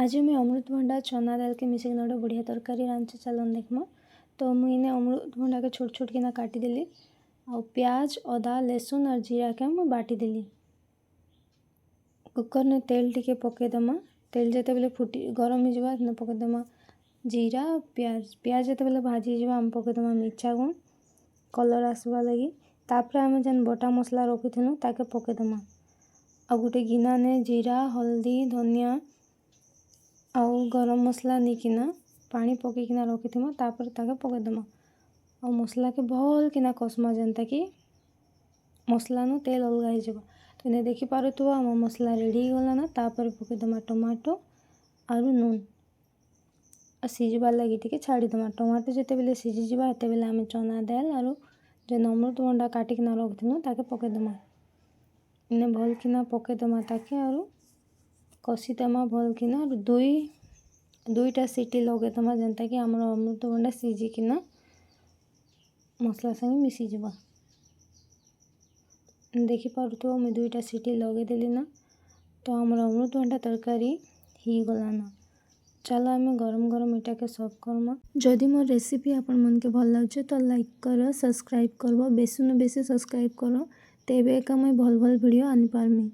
ଆଜି ମୁଇଁ ଅମୃତଭଣ୍ଡା ଚନା ଦାଲ୍କେ ମିଶେଇକିନା ଗୋଟେ ବଢ଼ିଆ ତରକାରୀ ରାନ୍ଧୁଛେ। ଚାଲୁନ୍ ଦେଖ୍ମା। ତ ମୁଇଁ ଇନେ ଅମୃତଭଣ୍ଡାକେ ଛୋଟ୍ ଛୋଟ୍ କିନା କାଟିଦେଲି ଆଉ ପିଆଜ, ଅଦା, ଲେସୁନ୍ ଆର୍ ଜିରାକେ ମୁଇଁ ବାଟିଦେଲି। କୁକର୍ନେ ତେଲ୍ ଟିକେ ପକେଇଦେମା। ତେଲ୍ ଯେତେବେଲେ ଫୁଟି ଗରମ୍ ହେଇଯିବା, ସେନେ ପକେଇଦେମା ଜିରା, ପିଆଜ। ପିଆଜ ଯେତେବେଲେ ଭାଜି ହେଇଯିବା, ଆମେ ପକେଇଦେମା ମିର୍ଚା ଗୁଣ୍ଡ କଲର୍ ଆସ୍ବା ଲାଗି। ତାପରେ ଆମେ ଯେନ୍ ବଟା ମସଲା ରଖିଥିଲୁ, ତାକେ ପକେଇଦେମା। ଆଉ ଗୋଟେ ଗିନାନେ ଜିରା, ହଲ୍ଦୀ, ଧନିଆ ଆଉ ଗରମ ମସଲା ନେଇକିନା ପାଣି ପକେଇକିନା ରଖିଥିମା। ତାପରେ ତାକେ ପକେଇଦେମା ଆଉ ମସଲାକେ ଭଲ୍ କିନା କଷମା, ଯେନ୍ତାକି ମସଲାନୁ ତେଲ୍ ଅଲଗା ହେଇଯିବ। ତ ଏନେ ଦେଖିପାରୁଥିବ, ଆମ ମସଲା ରେଡ଼ି ହେଇଗଲାନ। ତାପରେ ପକେଇଦେମା ଟମାଟୋ ଆରୁ ନୁନ୍ ଆଉ ସିଝବାର୍ ଲାଗି ଟିକେ ଛାଡ଼ିଦେମା। ଟମାଟୋ ଯେତେବେଲେ ସିଝିଯିବା, ହେତେବେଲେ ଆମେ ଚନା ଦାଏଲ୍ ଆରୁ ଯେନ୍ ଅମୃତଭଣ୍ଡା କାଟିକିନା ରଖିଥିନୁ, ତାକେ ପକେଇଦେମା। ଇନେ ଭଲ୍ କିନା ପକେଇଦେମା ତାକେ ଆରୁ କଷିଦେମା ଭଲ୍ କିନା ଆରୁ ଦୁଇଟା ସିଟି ଲଗେଇଦେମା, ଯେନ୍ତାକି ଆମର ଅମୃତଭଣ୍ଡା ସିଝିକିନା ମସଲା ସାଙ୍ଗେ ମିଶିଯିବା। ଦେଖିପାରୁଥିବ, ମୁଇଁ ଦୁଇଟା ସିଟି ଲଗେଇଦେଲି ନା। ତ ଆମର ଅମୃତଭଣ୍ଡା ତରକାରୀ ହେଇଗଲାନ। ଚାଲ, ଆମେ ଗରମ ଗରମ ଏଟାକେ ସର୍ଭ କର୍ମା। ଯଦି ମୋର୍ ରେସିପି ଆପଣମାନକେ ଭଲ୍ ଲାଗୁଛେ, ତ ଲାଇକ୍ କର, ସବସ୍କ୍ରାଇବ୍ କରବ, ବେଶୀନୁ ବେଶୀ ସବସ୍କ୍ରାଇବ୍ କର। ତେବେ ଏକା ମୁଇଁ ଭଲ୍ ଭଲ୍ ଭିଡ଼ିଓ ଆନିପାରମି।